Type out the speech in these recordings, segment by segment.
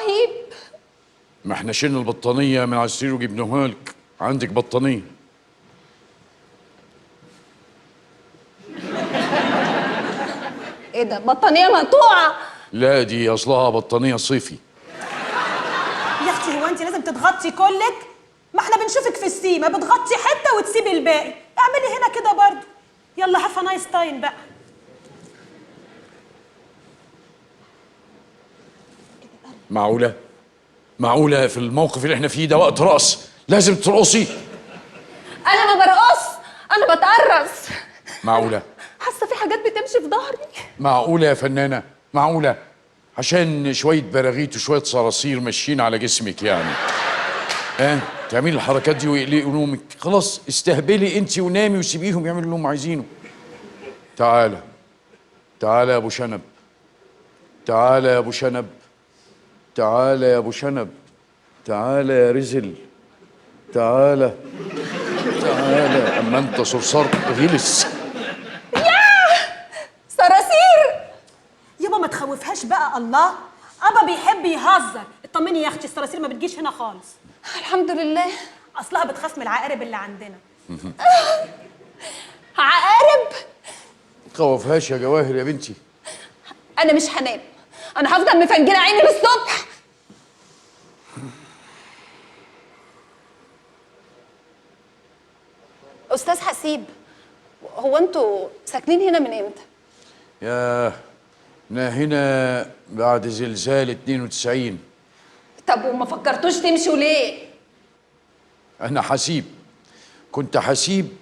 رهيب. ما احنا شلنا البطانيه من على السرير وجبناها لك، عندك بطانيه. ايه ده، بطانيه مقطوعة؟ لا دي اصلها بطانيه صيفي. يا اختي هو انت لازم تتغطي كلك؟ ما احنا بنشوفك في السيما بتغطي حتة وتسيبي الباقي، اعملي هنا كده برضه. يلا have a nice time بقى. معقولة؟ معقولة في الموقف اللي احنا فيه ده وقت رقص لازم ترقصي؟ انا ما برقص، انا بتقرص. معقولة؟ حاسه في حاجات بتمشي في ظهري. معقولة يا فنانة؟ معقولة؟ عشان شوية براغيث وشوية صراصير ماشيين على جسمك يعني. ها؟ تعملي الحركات دي ويقلقوا نومك، خلاص استهبلي انت ونامي وسيبيهم يعملوا اللي هم عايزينه. تعالى تعالى يا ابو شنب، تعالى يا ابو شنب، تعالى يا ابو شنب، تعالى يا رزل، تعالى تعالى. اما انت صرصار غلس. صراصير. يابا ما تخوفهاش بقى. الله، ابا بيحب يهزر. اطمني يا اختي، الصراصير ما بتجيش هنا خالص. الحمد لله. اصلها بتخاف من العقارب اللي عندنا. عقارب؟ تخوفهاش يا جواهر يا بنتي. انا مش هنام، انا هفضل مفنجله عيني للصبح. استاذ حسيب، هو انتوا ساكنين هنا من امتى؟ ياه، احنا هنا بعد زلزال 92. طب وما فكرتوش تمشوا ليه؟ انا حسيب، كنت حسيب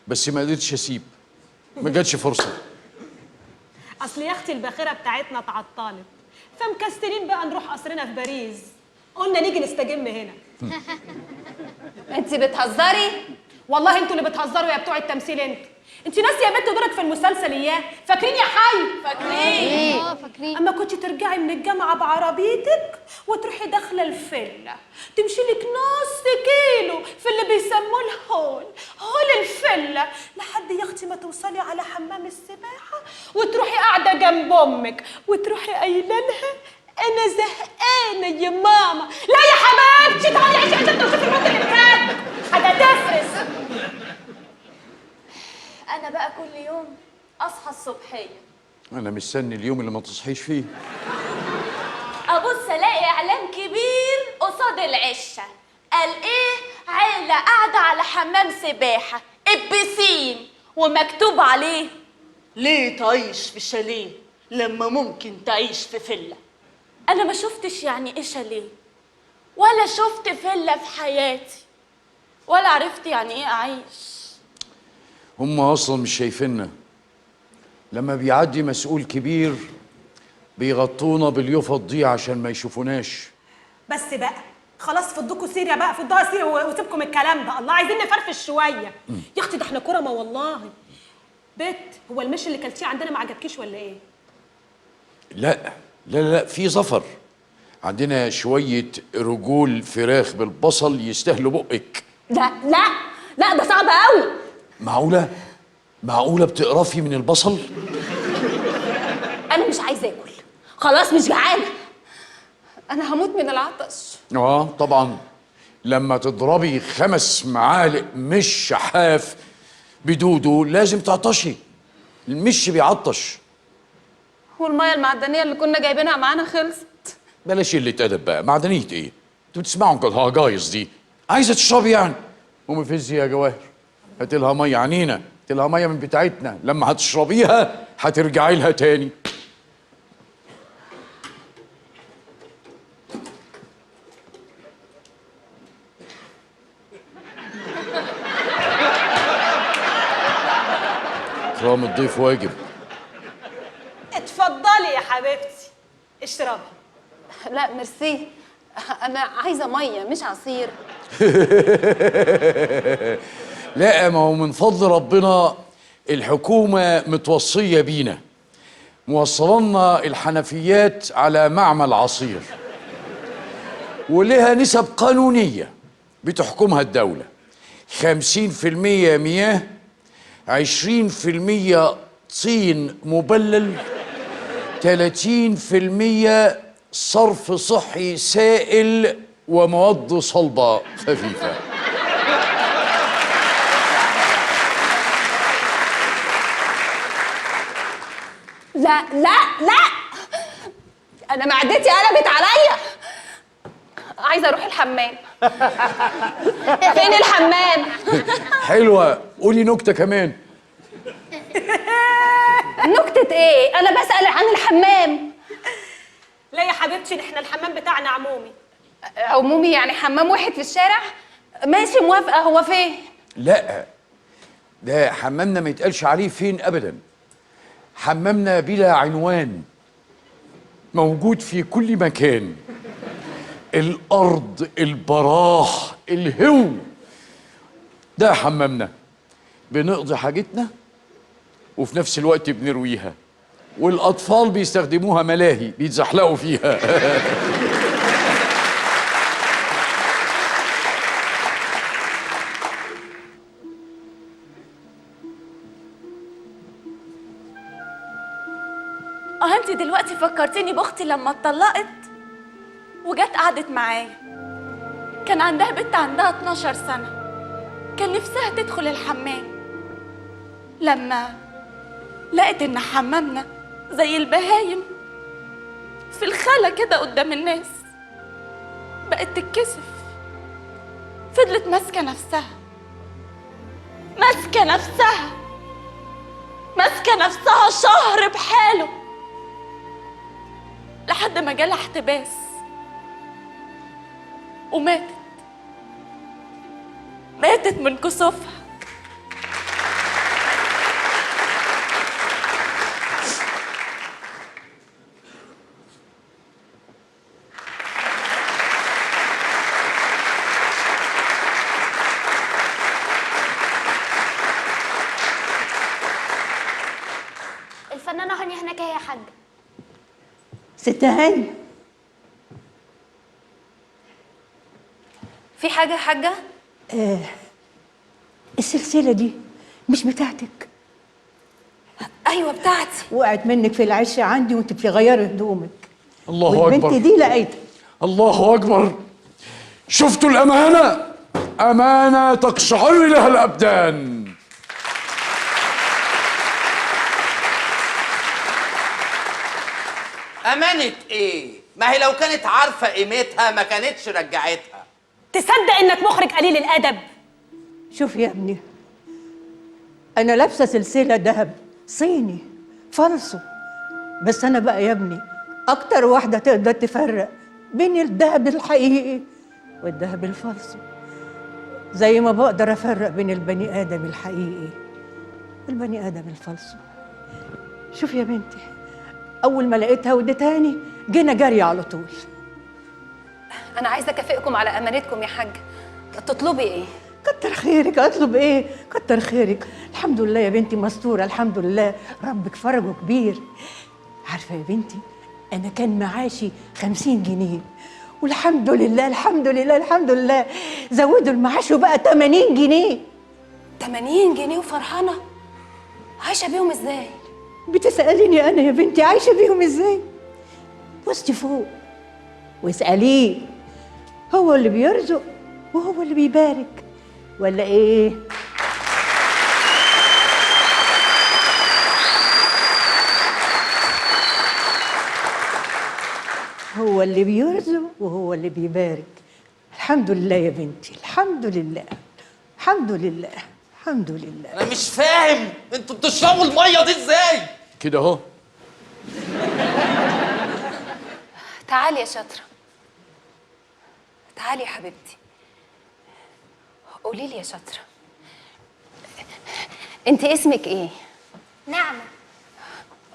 بس ما قدرتش اسيب، ما جاتش فرصة. اصل يا اختي الباخرة بتاعتنا اتعطلت، فمكسلين بقى نروح قصرنا في باريس، قلنا نيجي نستجم هنا. انت بتهزري؟ والله انتوا اللي بتهزروا يا بتوع التمثيل. انت ناسيه يا بنت دورك في المسلسل اياه؟ فاكرين يا حي؟ فاكرين. فاكرين. اما كنت ترجعي من الجامعة بعربيتك وتروحي داخله الفيلا، تمشي لك نص كيلو في اللي بيسموه الهول، هول الفيلا، لحد يا اختي ما توصلي على حمام السباحة وتروحي قاعدة جنب امك وتروحي قايله لها انا زهقانه يا ماما. لا يا حبيبتي تعالي عيشي عشان توصفي البنت اللي بجد حاجة تفرس. انا بقى كل يوم اصحى الصبحية، انا مستني اليوم اللي ما تصحيش فيه. ابص الاقي اعلان كبير قصاد العشه، قال ايه؟ عيله قاعدة على حمام سباحة البسين، ومكتوب عليه ليه تعيش في شاليه لما ممكن تعيش في فيلا؟ انا ما شفتش يعني ايه شاليه، ولا شفت فيلا في حياتي، ولا عرفت يعني ايه اعيش. هم اصلا مش شايفيننا. لما بيعدي مسؤول كبير بيغطونا باليفط دي عشان ما يشوفوناش. بس بقى خلاص، فضوكوا سيره بقى، فضوها سيره وسيبكم الكلام ده. الله، عايزين نفرفش شوية. يا اختي ده احنا كرمه والله. بت، هو المش اللي كلتيه عندنا ما عجبكيش ولا ايه؟ لا لا لا، في ظفر عندنا شوية رجول فراخ بالبصل يستاهلوا بقك. لا لا لا، ده صعب قوي. معقولة؟ معقولة بتقرفي من البصل؟ انا مش عايزه اكل، خلاص مش جعانة، انا هموت من العطش. اه طبعا، لما تضربي 5 معالق مش شحاف بدودو لازم تعطشي، المش بيعطش. والمية المعدنية اللي كنا جايبينها معانا خلصت. بلاش قلة ادب بقى، معدنية ايه؟ انتوا بتسمعوا الهجايز دي، عايزه تشربي يعني؟ قومي فزي يا جواهر، هات لها مية عنينا، هات لها مية من بتاعتنا، لما هتشربيها هترجعي لها تاني. اكرام الضيف واجب. اتفضلي يا حبيبتي اشربي. لا ميرسي، انا عايزه مية مش عصير. لا ما هو من فضل ربنا الحكومة متوصيه بينا، موصلنا الحنفيات على معمل عصير، ولها نسب قانونية بتحكمها الدولة، 50% مياه، 20% طين مبلل، 30% صرف صحي سائل ومواد صلبة خفيفة. لا لا لا، انا معدتي قلبت عليا، عايزه اروح الحمام. فين الحمام؟ حلوة، قولي نكتة كمان. نكتة ايه؟ انا بسأل عن الحمام. لا يا حبيبتي، احنا الحمام بتاعنا عمومي. عمومي يعني حمام واحد في الشارع؟ ماشي موافقة، هو فين؟ لا، ده حمامنا ما يتقالش عليه فين ابدا. حمامنا بلا عنوان، موجود في كل مكان، الارض، البراح، الهو، ده حمامنا. بنقضي حاجتنا وفي نفس الوقت بنرويها، والاطفال بيستخدموها ملاهي بيتزحلقوا فيها. انت دلوقتي فكرتيني باختي لما اتطلقت وجت قعدت معايا. كان عندها بنت عندها 12 سنة، كان نفسها تدخل الحمام. لما لقت ان حمامنا زي البهايم في الخلا كده قدام الناس، بقت تتكسف. فضلت ماسكة نفسها ماسكة نفسها ماسكة نفسها شهر بحاله، لحد ما جالها احتباس وماتت. ماتت من كسوفها. الفنانة هانية هناك اهي يا حاجة. ست هانية، في حاجة يا حاجة؟ السلسلة دي مش بتاعتك؟ أيوة بتاعتي. وقعت منك في العشة عندي وانت بتغيري هدومك. الله أكبر، والبنت دي لقيتها. الله أكبر، شفتوا الأمانة؟ أمانة تقشعر لها الأبدان. أمانة إيه؟ ما هي لو كانت عارفة قيمتها ما كانتش رجعتها. تصدق انك مخرج قليل الادب؟ شوف يا ابني، أنا لابسة سلسلة ذهب صيني فالصو، بس أنا بقى يا ابني أكتر واحدة تقدر تفرق بين الذهب الحقيقي والذهب الفالصو، زي ما بقدر أفرق بين البني آدم الحقيقي والبني آدم الفالصو. شوف يا بنتي، أول ما لقيتها وديتهاني جينا جري على طول. أنا عايزة أكافئكم على أمانتكم يا حاج. تطلبي إيه؟ كتر خيرك. أطلب إيه؟ كتر خيرك، الحمد لله يا بنتي مستورة الحمد لله، ربك فرجه كبير. عارفة يا بنتي، أنا كان معاشي 50 جنيه، والحمد لله الحمد لله الحمد لله زودوا المعاش وبقى 80 جنيه. 80 جنيه وفرحانة؟ عايشة بيهم إزاي؟ بتسأليني أنا يا بنتي عايشة بيهم إزاي؟ بصي فوق واسأليه، هو اللي بيرزق وهو اللي بيبارك، ولا إيه؟ هو اللي بيرزق وهو اللي بيبارك. الحمد لله يا بنتي، الحمد لله الحمد لله الحمد لله. أنا مش فاهم أنتوا بتشربوا المية دي إزاي؟ كده أهو. تعالي يا شاطرة، تعالي يا حبيبتي. قولي لي يا شاطرة، انت اسمك ايه؟ نعمة.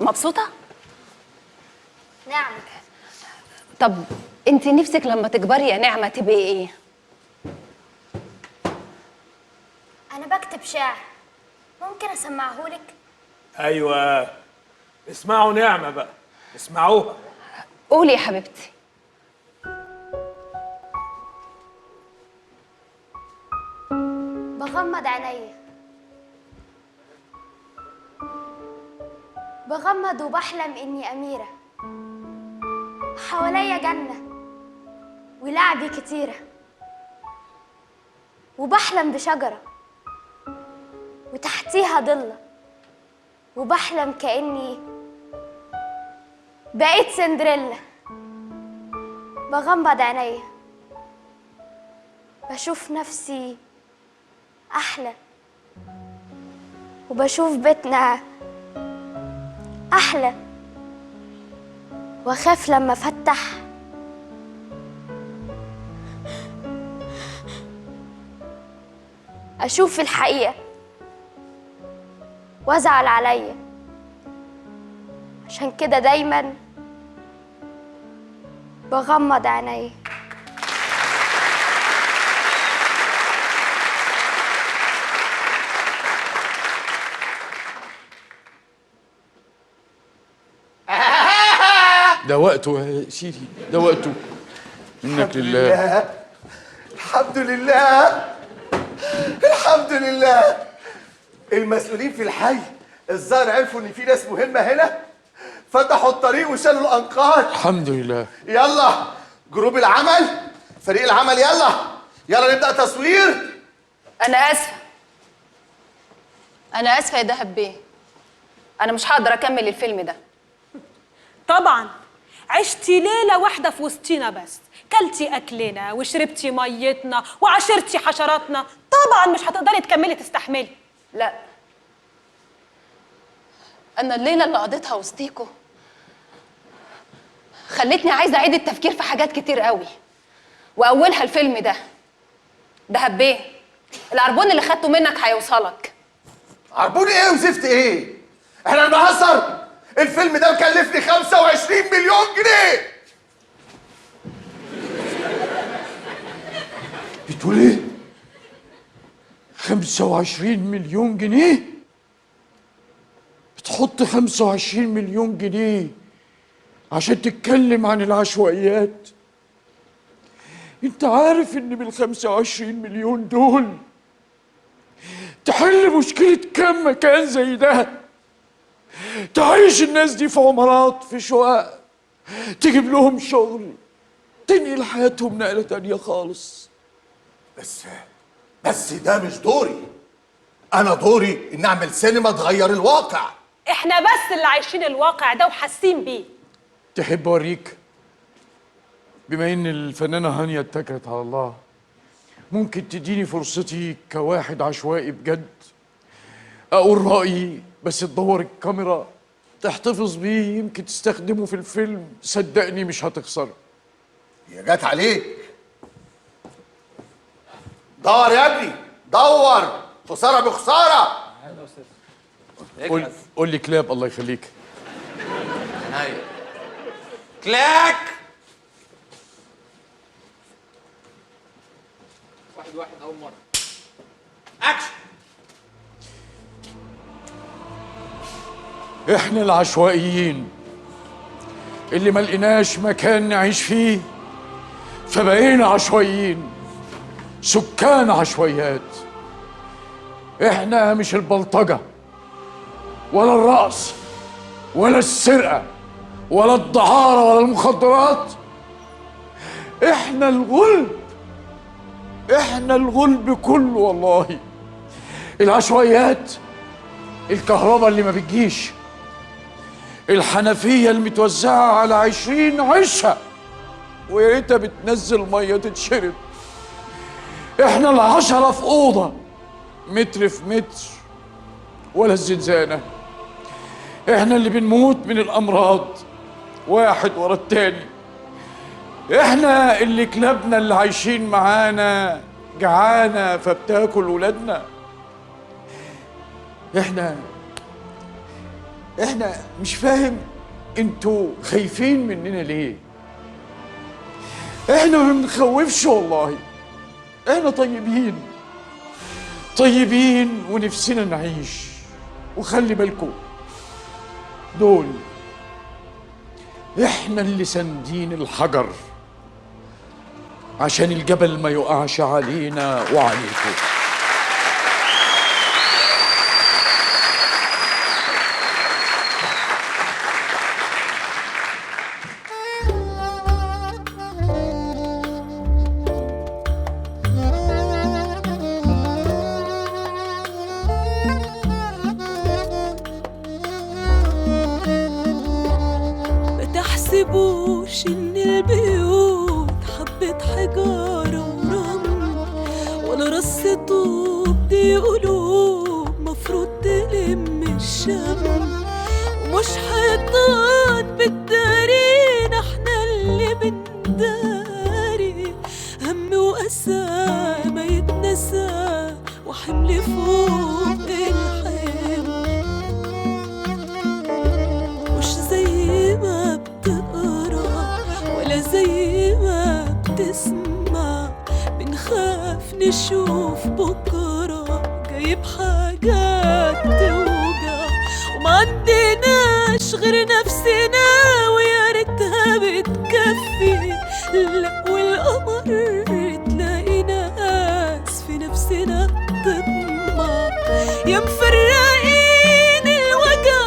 مبسوطة؟ نعمة. طب انت نفسك لما تكبري يا نعمة تبقي ايه؟ أنا بكتب شعر، ممكن أسمعهولك؟ أيوة، اسمعوا نعمة بقى، اسمعوها. قولي يا حبيبتي. بغمض عينيا، بغمض وبحلم إني أميرة، حواليا جنة ولعبي كتيرة، وبحلم بشجرة وتحتيها ضلة، وبحلم كأني بقيت سندريلا. بغمض عينيا بشوف نفسي أحلى، وبشوف بيتنا أحلى، وأخاف لما أفتح أشوف الحقيقة وأزعل عليا. عشان كده دايما بغمض عينيا. ده وقته يا سيدي، ده وقته. منك لله. الحمد لله، الحمد لله. المسؤولين في الحي الظاهر عرفوا ان في ناس مهمة هنا، فتحوا الطريق وشالوا الانقاض. الحمد لله. يلا group العمل، فريق العمل، يلا يلا نبدا تصوير. انا اسفه، انا اسفه يا دهب بيه، انا مش هقدر اكمل الفيلم ده. طبعا عشتي ليلة واحدة في وسطينا بس، كلتي اكلنا وشربتي ميتنا وعشرتي حشراتنا، طبعا مش هتقدري تكملي تستحملي. لا، انا الليلة اللي قضيتها وسطيكوا خلتني عايزه اعيد التفكير في حاجات كتير قوي، واولها الفيلم ده. دهب بيه، العربون اللي خدته منك هيوصلك. عربون ايه وزفت ايه؟ احنا بنهزر؟ الفيلم ده مكلفني 25 مليون جنيه. بتقول ايه؟ 25 مليون جنيه؟ بتحط 25 مليون جنيه عشان تتكلم عن العشوائيات؟ انت عارف ان بال 25 مليون دول تحل مشكلة كم مكان زي ده؟ تعيش الناس دي في عمارات، في شقق، تجيب لهم شغل، تنقل حياتهم نقلة تانية خالص. بس ده مش دوري. أنا دوري إن أعمل سينما تغير الواقع. إحنا بس اللي عايشين الواقع ده وحاسين بيه. تحب أوريك؟ بما إن الفنانة هانية اتكلت على الله، ممكن تديني فرصتي كواحد عشوائي بجد أقول رأيي، بس تدور الكاميرا تحتفظ بيه، يمكن تستخدمه في الفيلم. صدقني مش هتخسر. يا جت عليك. دور يا ابني، دور، خسارة بخسارة. قول لي clap الله يخليك. ايوه كلاك. 1-1 أول مرة. أكشن. احنا العشوائيين اللي ما لقيناش مكان نعيش فيه، فبقينا عشوائيين، سكان عشوائيات. احنا مش البلطجة ولا الرقص ولا السرقة ولا الدعارة ولا المخدرات. احنا الغلب، احنا الغلب كله والله. العشوائيات، الكهرباء اللي ما بتجيش، الحنفية المتوزعة على 20 عشة ويا ريتها بتنزل مية تتشرب. احنا ال10 في أوضة متر في متر ولا الزنزانة. احنا اللي بنموت من الأمراض واحد ورا التاني. احنا اللي كلابنا اللي عايشين معانا جعانة فبتاكل ولادنا. احنا مش فاهم انتوا خايفين مننا ليه؟ احنا ما بنخوفش والله، احنا طيبين طيبين ونفسنا نعيش. وخلي بالكم دول احنا اللي ساندين الحجر عشان الجبل ما يقعش علينا وعليكم. حجارة ورمل ولا رص طوب، دي قلوب مفروض تلم الشمل، ومش حيطان بتدارينا احنا اللي بنداري، هم وأسى ما يتنسى وحمل فوق الحمل. مش زي ما بتقرا ولا زي ما بتسمع، بنخاف نشوف بكرة جايب حاجات توجع، وما عندناش غير نفسنا ويا ريتها بتكفي. لا والقمر تلاقي ناس في نفسنا تطمع، يا مفرقين الوجع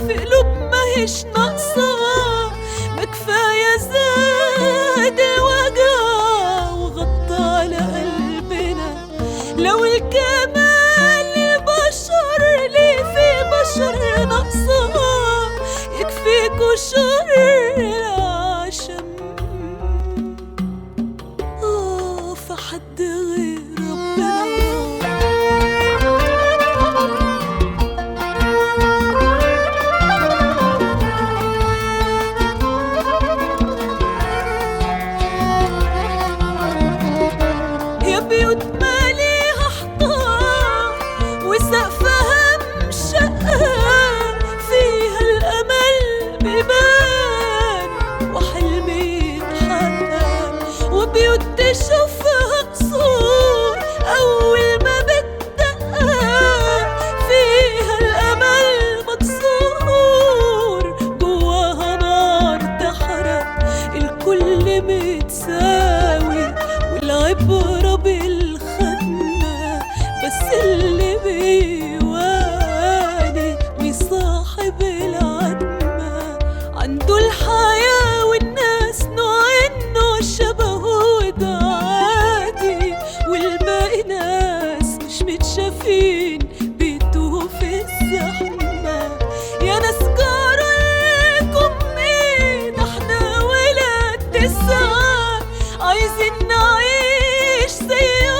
في قلوب ماهيش ناقصة، ما كفاية زاد الوجع وغطى على قلبنا. لو الكمال للبشر ليه في بشر ناقصة؟ يكفيكوا شر العشم في حد غير ربنا. يا بيوت ماليها حيطان وسقفها مشقق، فيها الأمل بيبان وحلم يتحقق، وبيوت تشوفها قصور أول ما بتدقق، فيها الأمل مكسور جواها نار تحرق. الكل متساوي والعبرة بالخدمة، بس اللي بيواني ويصاحب العتمة عنده الحياة والناس نوع إنه شبهه وده عادي، والباقي ناس مش متشافين بيتوهوا في الزحمة. يا ناس جارالكم ايه؟ ده احنا ولاد تسعة عايزين نعيش زي